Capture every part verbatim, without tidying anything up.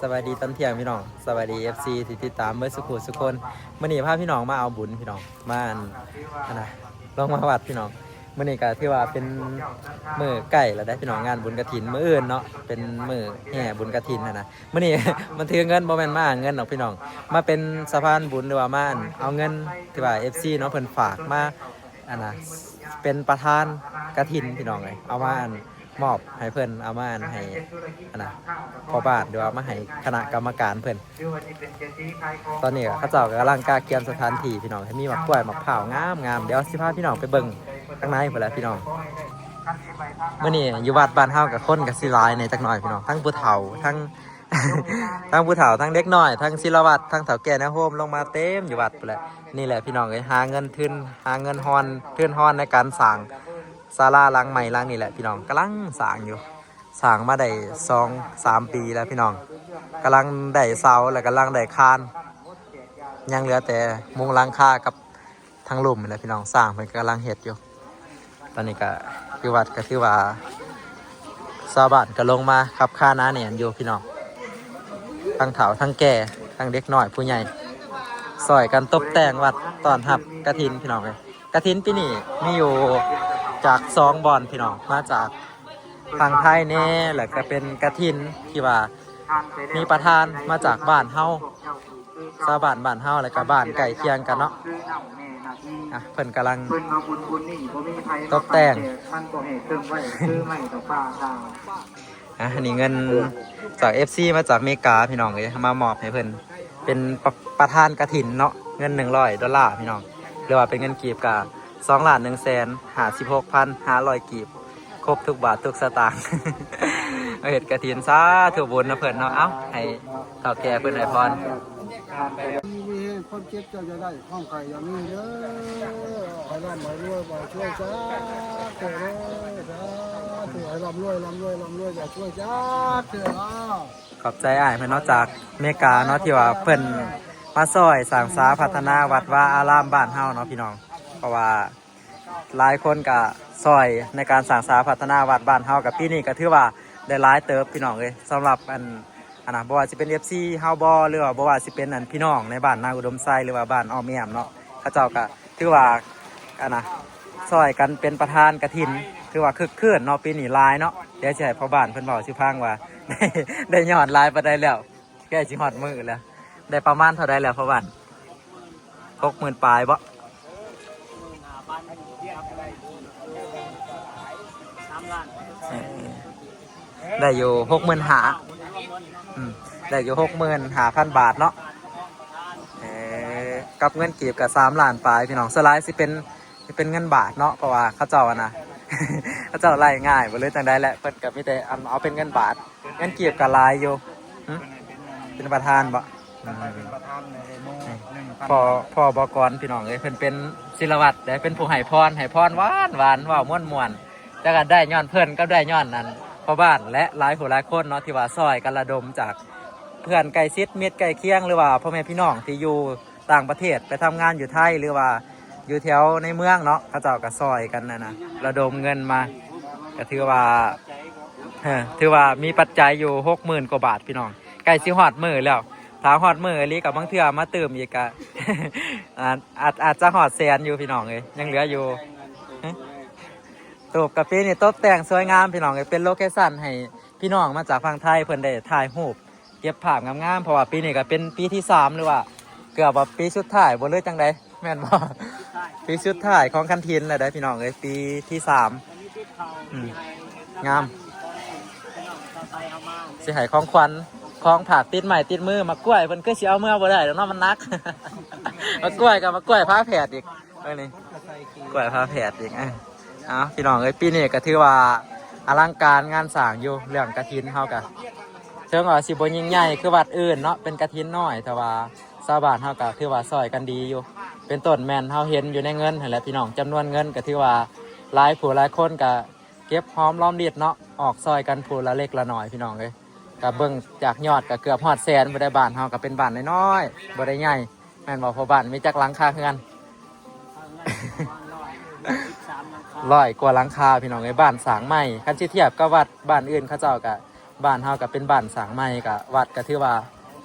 สวัสดีตอนเที่ยงพี่น้อง สวัสดี เอฟซี ที่ติดตามเบิดสุขุสุคน มื้อนี้พาพี่น้องมาเอาบุญพี่น้อง มาอันอันนะลงมาวัดพี่น้อง มื้อนี้ก็ถือว่าเป็นมื้อใกล้แล้วได้อพี่น้อง งานบุญกฐินมื้ออื่นเนาะ เป็นมื้อแห่บุญกฐินหั้นนะ มื้อนี้ มาถือเงิน บ่แม่นมาหาเงินดอกพี่น้อง มาเป็นสะพานบุญหรือว่ามาอันเอาเงินที่ว่า เอฟซี เนาะ เพิ่นฝากมา อันนะเป็นประธานกฐินพี่น้องเอ้ย เอามาอันมอบให้เพิ่น เอามาอันให้อันนะพ่อบ้านหรือว่ามาให้คณะกรรมการเพิ่น ตอนนี้เขาเจ้าก็กำลังกะเกียมสถานที่พี่น้อง ให้มีหมากกล้วยหมากพร้าวงามๆ เดี๋ยวสิพาพี่น้องไปเบิ่งข้างในพู้นแหละพี่น้อง มื้อนี้อยู่วัดบ้านเฮาก็คนก็สิหลายแหน่จักหน่อยพี่น้อง ทั้งผู้เฒ่า ทั้ง ทั้งผู้เฒ่า ทั้งเด็กน้อย ทั้งศิลวัตร ทั้งเฒ่าแก่แนวโฮมลงมาเต็มอยู่วัดพู้นแหละ นี่แหละพี่น้องเอ้ย หาเงินทุน หาเงินฮอน ทุนฮอนในการสร้างศาลาหลังใหม่หลังนี้แหละพี่น้อง กำลังสร้างอยู่ สร้างมาได้สองสามปีแล้วพี่น้อง กำลังได้เสา และกำลังได้คาน ยังเหลือแต่มุงหลังคากับทางลุ่มนี่แหละพี่น้อง สร้างเพิ่นกำลังเฮ็ดอยู่ ตอนนี้ก็อยู่วัดก็ถือว่าชาวบ้านก็ลงมาคับค่าหนาแน่นอยู่พี่น้อง ทั้งเฒ่าทั้งแก่ ทั้งเด็กน้อยผู้ใหญ่ ซ่อยกันตบแต่งวัดต้อนรับกฐินพี่น้องเอ้ย กฐินปีนี้มีอยู่จากสองบ่อนพี่น้อง มาจากฝั่งไทยแหน่ แล้วก็เป็นกฐินที่ว่ามีประธานมาจากบ้านเฮา ชาวบ้านบ้านเฮา แล้วก็บ้านใกล้เคียงกันเนาะ อ่ะ เพิ่นกำลัง เพิ่นมาบุญบุญนี่บ่มีไผ ตบแต่ง มันบ่ให้เครื่องไว้ คือไม้กับฟ้าตา อ่ะ อันนี้เงินจาก เอฟซี มาจากอเมริกาพี่น้องเอ้ย มามอบให้เพิ่น เป็นประ ประธานกฐินเนาะ เงินหนึ่งร้อยดอลลาร์พี่น้อง หรือว่าเป็นเงินกีบก็สองล้านหนึ่งแสนห้าสิบหกพันห้าร้อยกีบ ครบทุกบาททุกสตางค์ มาเฮ็ดกฐิน สาธุบุญนะเพิ่นเนาะ เอ้า ให้เฒ่าแก่เพิ่นให้พร มีแห่งความเจ็บเจ้าจะได้ความไข่อย่ามีเด้อให้ร่ำให้รวยบ่ช่วยสาธุเด้อสาธุให้ร่ำรวยร่ำรวยร่ำรวยอย่าช่วยสาธุอ้าว ขอบใจอ้ายเพิ่นเนาะจากอเมริกาเนาะที่ว่าเพิ่นมาซ่อยสร้างสาพัฒนาวัดวาอารามบ้านเฮาเนาะพี่น้อง เพราะว่าหลายคนก็ซ่อยในการสร้างสาพัฒนาวัดบ้านเฮา กับปีนี้ก็ถือว่าได้หลายเติบพี่น้องเอ้ย สำหรับอันอันนะบ่ว่าสิเป็น เอฟซี เฮาบ่ หรือว่าบ่ว่าสิเป็นอันพี่น้องในบ้านนาอุดมไซหรือว่าบ้านอ้อมแอมเนาะ เขาเจ้าก็ถือว่าอันนะซ่อยกันเป็นประธานกฐิน ถือว่าคึกคืนเนาะ ปีนี้หลายเนาะ เดี๋ยวสิให้พ่อบ้านเพิ่นเว้าสู่ฟังว่า ได้ได้ยอดหลายปานใดแล้ว ใกล้สิฮอดมื้อแล้ว ได้ประมาณเท่าใดแล้วพ่อบ้าน หกหมื่นปลายบ่ เออ ได้อยู่หกหมื่นห้า อืม ได้อยู่หกหมื่นห้าพันบาทเนาะ เออ กับเงินกีบก็สามล้านปลายพี่น้อง ส่วนหลายสิเป็น สิเป็นเงินบาทเนาะ เพราะว่าเขาเจ้าอะนะ เขาเจ้าไล่ง่ายบ่หรือจั่งใดแหละ เพิ่นก็มีแต่อันเอาเป็นเงินบาท เงินกีบก็หลายอยู่ หึ เป็นประธานบ่ อืม เป็นประธานเลยหมู่หนึ่งพัน พ่อ พ่อ บกร พี่น้องเอ้ย เพิ่นเป็นศิลวัตรเด้ เป็นผู้ให้พร ให้พรหวานหวาน เว้าม่วนม่วน แต่ก็ได้ย้อนเพิ่นกับได้ย้อนนั่น พ่อบ้านและหลายผู้หลายคนเนาะ ที่ว่าซ่อยกันระดมจากเพื่อนใกล้ชิดมิตรใกล้เคียง หรือว่าพ่อแม่พี่น้องที่อยู่ต่างประเทศ ไปทำงานอยู่ไทย หรือว่าอยู่แถวในเมืองเนาะ เขาเจ้าก็ซ่อยกันนะนะ ระดมเงินมา ก็ถือว่า เออ ถือว่ามีปัจจัยอยู่หกหมื่นกว่าบาทพี่น้อง ใกล้สิฮอดมื้อแล้ว ถ้าฮอดมื้ออีหลีก็บางเทื่อมาเติมอีกก็ อาจ อาจ อาจจะฮอดแสนอยู่พี่น้องเอ้ย ยังเหลืออยู่ ฮะ ตูบกะปีนี่ตบแต่งสวยงามพี่น้องเอ้ย เป็นโลเคชั่นให้พี่น้องมาจากฝั่งไทยเพิ่นได้ถ่ายรูป เก็บภาพงามๆ เพราะว่าปีนี้ก็เป็นปีที่สาม หรือว่าเกือบว่าปีสุดท้ายบ่หรือจั่งใด แม่นบ่ ปีสุดท้ายของกฐินแล้วเด้อพี่น้องเอ้ย ปีที่สาม อืม งาม สิให้ของขวัญ ของฝากติดไม้ติดมือ หมากกล้วยเพิ่นคือสิเอาเมือบ่ได้ดอกเนาะ มันหนัก หมากกล้วยกับหมากกล้วยพาแผดอีก เออ นี่ กล้วยพาแผดอีก เอ้า เอ้า พี่น้องเอ้ย ปีนี้ก็ถือว่าอลังการงานสร้างอยู่ เรื่องกฐินเฮาก็ เถิงว่าสิบ่ยิ่งใหญ่คือวัดอื่นเนาะ เป็นกฐินน้อย แต่ว่าชาวบ้านเฮาก็ถือว่าซ่อยกันดีอยู่ เป็นต้นแม่นเฮาเห็นอยู่ในเงินหั้นแหละพี่น้อง จำนวนเงินก็ถือว่าหลายผู้หลายคนก็เก็บหอมรอมริบเนาะ ออกซ่อยกันผู้ละเล็กละน้อยพี่น้องเอ้ย ก็เบิ่งจากยอดก็เกือบฮอดแสนบ่ได้ บ้านเฮาก็เป็นบ้านน้อยๆ บ่ได้ใหญ่ แม่นบ่ พ่อบ้านมีจักหลังคาเฮือน ร้อยกว่าหลังคาพี่น้องเอ้ย บ้านสร้างใหม่ คันสิเทียบกับวัดบ้านอื่นเขาเจ้าก็ บ้านเฮาก็เป็นบ้านสร้างใหม่ ก็วัดก็ถือว่า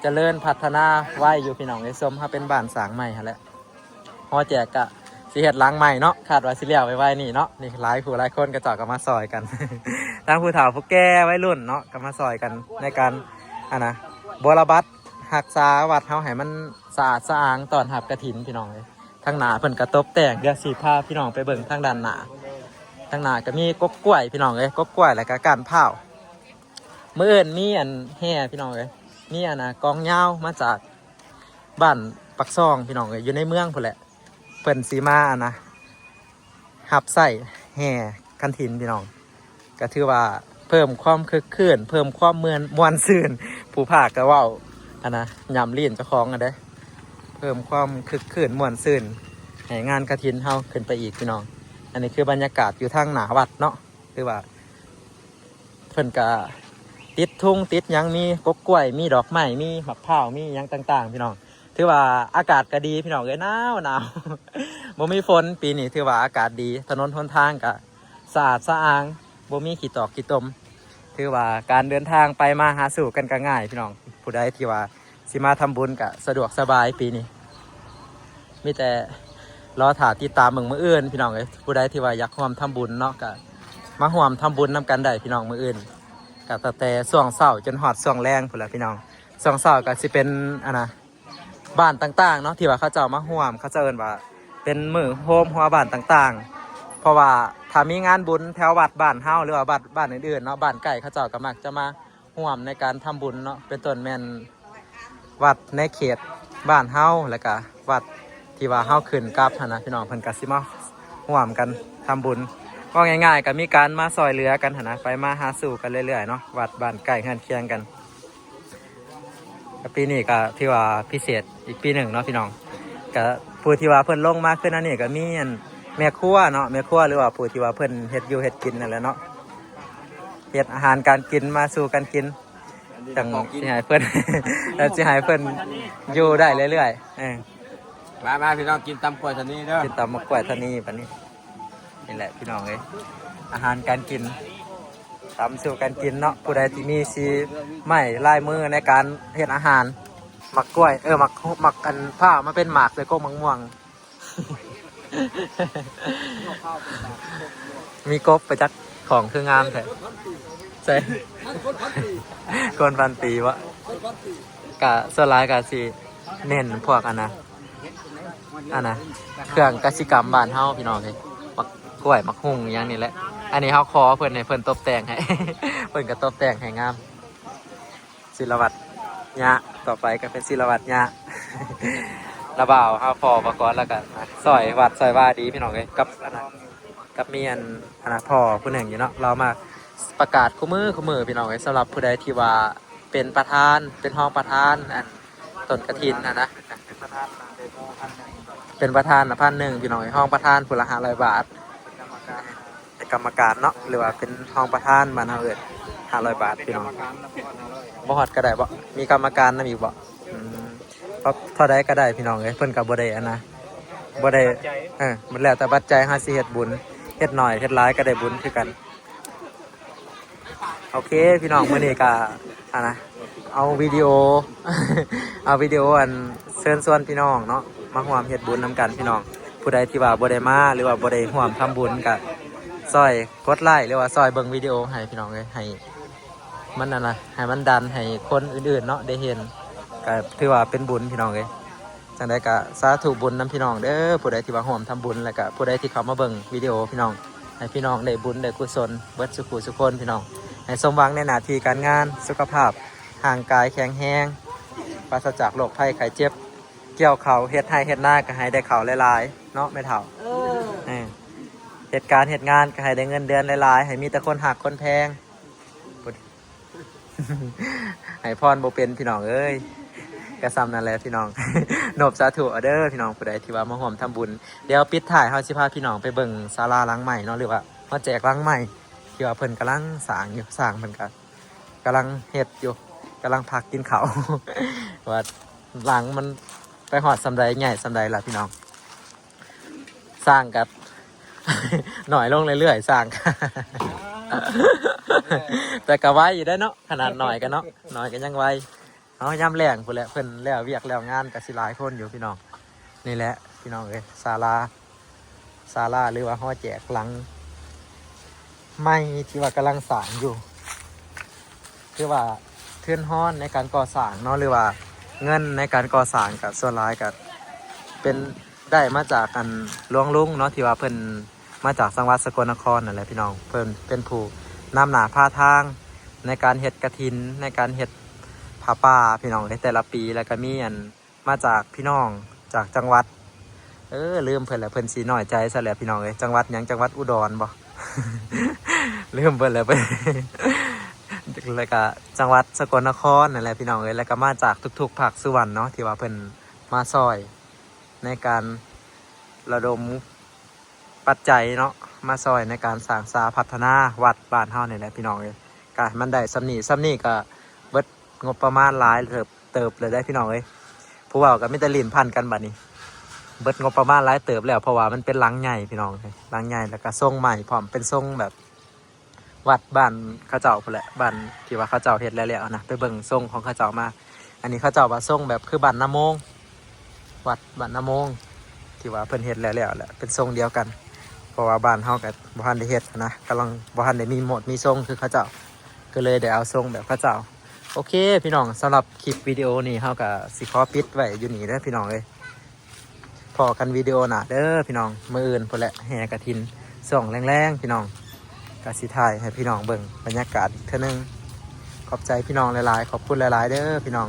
เจริญพัฒนาไวอยู่พี่น้องเอ้ย สมเฮาเป็นบ้านสร้างใหม่หั้นแหละ หอแจกก็สิเฮ็ดหลังใหม่เนาะ คาดว่าสิแล้วไวๆนี่เนาะ นี่หลายผู้หลายคนเขาเจ้าก็มาซอยกัน ทั้งผู้เฒ่าผู้แก่วัยรุ่นเนาะ ก็มาซอยกันในการ อันนะ บวรบัตร รักษาวัดเฮาให้มันสะอาดสะอ้าง ต้อนรับกฐินพี่น้องเอ้ย ทางหน้าเพิ่นก็ตบแต่ง เดี๋ยวสิพาพี่น้องไปเบิ่งทางด้านหน้า ทางหน้าก็มีกกกล้วยพี่น้องเอ้ย กกกล้วยแล้วก็ก้านพร้าว มื้ออื่นมีอันแห่พี่น้องเอ้ย มีอันนะกลองยาวมาจากบ้านปากซองพี่น้องเอ้ย อยู่ในเมืองพู้นแหละ เพิ่นสิมาอันนะรับใช้แห่กฐินพี่น้อง ก็ถือว่าเพิ่มความคึกคื้น เพิ่มความม่วน ม่วนซื่น ผู้พากย์ก็เว้าอันนะ ย่ำลีนเจ้าของอันเด้ เพิ่มความคึกคื้นม่วนซื่นให้งานกฐินเฮาขึ้นไปอีกพี่น้อง อันนี้คือบรรยากาศอยู่ทางหน้าวัดเนาะ ถือว่าเพิ่นก็ติดธงติดหยัง มีกกกล้วย มีดอกไม้ มีมะพร้าว มีหยังต่างๆพี่น้อง ถือว่าอากาศก็ดีพี่น้องเอ้ย หนาวหนาว บ่มีฝน ปีนี้ถือว่าอากาศดี ถนนหนทางก็สะอาดสะอ้าง บ่มีขี้ตอกขี้ตม ถือว่าการเดินทางไปมาหาสู่กันก็ง่ายพี่น้อง ผู้ใดที่ว่าสิมาทำบุญก็สะดวกสบายปีนี้ มีแต่รอถ่าติดตามเบิ่งมื้ออื่นพี่น้องเอ้ย ผู้ใดที่ว่าอยากร่วมทำบุญเนาะ ก็มาร่วมทำบุญนำกันได้พี่น้อง มื้ออื่น ก็ตั้งแต่ช่วงเช้าจนฮอดช่วงแลงพู้นแหละพี่น้อง ช่วงเช้าก็สิเป็นอันนะ บ้านต่างๆเนาะ ที่ว่าเขาเจ้ามาร่วม เขาเจ้าเอิ้นว่าเป็นมื้อโฮมหัวบ้านต่างๆ เพราะว่าถ้ามีงานบุญแถววัดบ้านเฮา หรือว่าวัดบ้านอื่นๆเนาะ บ้านใกล้เขาเจ้าก็มักจะมาร่วมในการทำบุญเนาะ เป็นต้นแม่นวัดในเขตบ้านเฮา แล้วก็วัดที่ว่าเฮาขึ้นกับหั้นนะพี่น้อง เพิ่นก็สิมาร่วมกันทำบุญ ก็ง่ายๆก็มีการมาซอยเหลือกันหั้นนะ ไปมาหาสู่กันเรื่อยๆเนาะ วัดบ้านใกล้เฮือนเคียงกัน ก็ปีนี้ก็ถือว่าพิเศษอีกปีหนึ่งเนาะพี่น้อง ก็ผู้ที่ว่าเพิ่นลงมาขึ้นอันนี้ก็มีอันแม่ครัวเนาะ แม่ครัวหรือว่าผู้ที่ว่าเพิ่นเฮ็ดอยู่เฮ็ดกินนั่นแหละเนาะ เฮ็ดอาหารการกินมาสู่กันกิน จั่งสิให้เพิ่น จั่งสิให้เพิ่นอยู่ได้เรื่อยๆ เออ มามาพี่น้องกินตำกล้วยเท่านี้เด้อ กินตำมะกล้วยเท่านี้บัดนี้ นี่แหละพี่น้องเอ้ย อาหารการกิน ตำสู่กันกินเนาะ ผู้ใดที่มีสีไม้ลายมือในการเฮ็ดอาหาร หมากกล้วย เออ หมาก หมากอันพร้าวมาเป็นหมากใส่กกมะม่วง มีกบไปจักของคืองามแท้ ใช่ คนพันปีวะ กะส่วนหลายกะสิเน้นพวกอันนะ อันนะ เครื่องกสิกรรมบ้านเฮาพี่น้องเอ้ย หมากกล้วย หมากฮุ่ง อย่างนี้แหละ อันนี้เฮาขอเพิ่นให้เพิ่นตบแต่งให้ เพิ่นก็ตบแต่งให้งาม ศิลวัตรยะ ต่อไปก็เป็นศิลวัตรยะ ระบ่าวเฮาพอประกอบแล้วก็ซอยวัดซอยวาดีพี่น้องเอ้ย กับอันนะ กับมีอันอันนะพ่อผู้หนึ่งอยู่เนาะ ลาวมาประกาศคู่มือคู่มือพี่น้องเอ้ย สำหรับผู้ใดที่ว่าเป็นประธาน เป็นรองประธานอันต้นกฐินนะนะ เป็นประธานนะ พันหนึ่งพี่น้องเอ้ย รองประธานผู้ละห้าร้อยบาท เป็นกรรมการเนาะ หรือว่าเป็นรองประธานบ้านเฮาเอิ้นห้าร้อยบาทพี่น้อง บ่ฮอดก็ได้บ่ มีกรรมการนำอีกบ่ อืม เพราะเท่าใดก็ได้พี่น้องเอ้ย เพิ่นก็บ่ได้อันนะ บ่ได้ เออ มันแล้วแต่ปัจจัยเฮาสิเฮ็ดบุญ เฮ็ดน้อยเฮ็ดหลายก็ได้บุญคือกัน โอเค พี่น้อง มื้อนี้ก็อันนะ เอาวิดีโอ เอาวิดีโออันเชิญชวนพี่น้องเนาะ มาร่วมเฮ็ดบุญนำกันพี่น้อง ผู้ใดที่ว่าบ่ได้มา หรือว่าบ่ได้ร่วมทำบุญก็ซอยกดไลค์ หรือว่าซอยเบิ่งวิดีโอให้พี่น้องเอ้ย ให้มันนั่นนะ ให้มันดันให้คนอื่นๆเนาะ ได้เห็น ก็ถือว่าเป็นบุญพี่น้องเอ้ย จั่งใดก็สาธุบุญนำพี่น้องเด้อ ผู้ใดที่ว่าร่วมทำบุญ แล้วก็ผู้ใดที่เข้ามาเบิ่งวิดีโอพี่น้อง ให้พี่น้องได้บุญได้กุศลเบิดสุขุสุคนพี่น้อง ให้สมหวังในหน้าที่การงาน สุขภาพ ร่างกายแข็งแรง ปราศจากโรคภัยไข้เจ็บ เกี่ยวข้าวเฮ็ดไร่เฮ็ดนาก็ให้ได้ข้าวหลายๆ เนาะแม่เฒ่า เออ เออ เฮ็ดการเฮ็ดงานก็ให้ได้เงินเดือนหลายๆ ให้มีแต่คนฮักคนแพง ให้พรบ่เป็นพี่น้องเอ้ย ก็ส่ำนั่นแหละพี่น้อง นบสาธุเอาเด้อพี่น้อง ผู้ใดที่ว่ามาร่วมทำบุญ เดี๋ยวปิดท้ายเฮาสิพาพี่น้องไปเบิ่งศาลาหลังใหม่เนาะ หรือว่ามาแจกหลังใหม่ ที่ว่าเพิ่นกำลังสร้างอยู่ สร้างเพิ่นก็กำลังเฮ็ดอยู่ กำลังพักกินข้าว ว่าหลังมันไปฮอดส่ำใด ใหญ่ส่ำใดล่ะพี่น้อง สร้างก็ น้อยลงเรื่อยๆ สร้าง แต่ก็ไวอยู่ได้เนาะ ขนาดน้อยก็เนาะ น้อยก็ยังไว เอายามแลงพู้นแหละ เพิ่นแล้วเวียกแล้วงานก็สิหลายคนอยู่พี่น้อง นี่แหละพี่น้องเอ้ย ศาลา ศาลาหรือว่าหอแจกหลังใหม่ที่ว่ากำลังสร้างอยู่ คือว่าทุนทรัพย์ในการก่อสร้างเนาะ หรือว่าเงินในการก่อสร้างก็ส่วนหลายก็เป็นได้มาจากอันหลวงลุงเนาะ ที่ว่าเพิ่นมาจากจังหวัดสกลนครนั่นแหละพี่น้อง เพิ่นเป็นผู้นำหน้าพาทางในการเฮ็ดกฐิน ในการเฮ็ดผ้าป่าพี่น้องเอ้ย แต่ละปี แล้วก็มีอันมาจากพี่น้องจากจังหวัด เออ ลืมเพิ่นแล้ว เพิ่นสิน้อยใจซะแล้วพี่น้องเอ้ย จังหวัดหยัง จังหวัดอุดรบ่ ลืมเพิ่นแล้วเพิ่น แล้วก็จังหวัดสกลนครนั่นแหละพี่น้องเอ้ย แล้วก็มาจากทุกๆภาคส่วนเนาะ ที่ว่าเพิ่นมาซอยในการระดมปัจจัยเนาะ มาซอยในการสร้างศาลาพัฒนาวัดบ้านเฮานี่แหละพี่น้องเอ้ย ก็ให้มันได้ส่ำนี้ ส่ำนี้ก็เบิดงบประมาณหลายเติบ เติบเลยได้พี่น้องเอ้ย ผู้เว้าก็มีแต่ลิ้นพันกันบัดนี้ เบิดงบประมาณหลายเติบแล้ว เพราะว่ามันเป็นหลังใหญ่พี่น้องเอ้ย หลังใหญ่ แล้วก็ทรงใหม่พร้อม เป็นทรงแบบวัดบ้านเขาเจ้าพู้นแหละ บ้านที่ว่าเขาเจ้าเฮ็ดแล้วๆนะ ไปเบิ่งทรงของเขาเจ้ามา อันนี้เขาเจ้าว่าทรงแบบคือบ้านนาโมง วัดบ้านนาโมง ที่ว่าเพิ่นเฮ็ดแล้วๆแหละ เป็นทรงเดียวกัน เพราะว่าบ้านเฮาก็บ่ทันได้เฮ็ดนะ กำลังบ่ทันได้มีโหมดมีทรงคือเขาเจ้า ก็เลยได้เอาทรงแบบเขาเจ้า โอเคพี่น้อง สำหรับคลิปวิดีโอนี้เฮาก็สิขอปิดไว้อยู่นี่เด้อพี่น้องเอ้ย พ้อกันวิดีโอหน้าเด้อพี่น้อง มื้ออื่นพู้นแหละ แห่กฐินช่วงแลงๆพี่น้อง ก็สิถ่ายให้พี่น้องเบิ่งบรรยากาศอีกเทื่อนึง ขอบใจพี่น้องหลายๆ ขอบคุณหลายๆเด้อพี่น้อง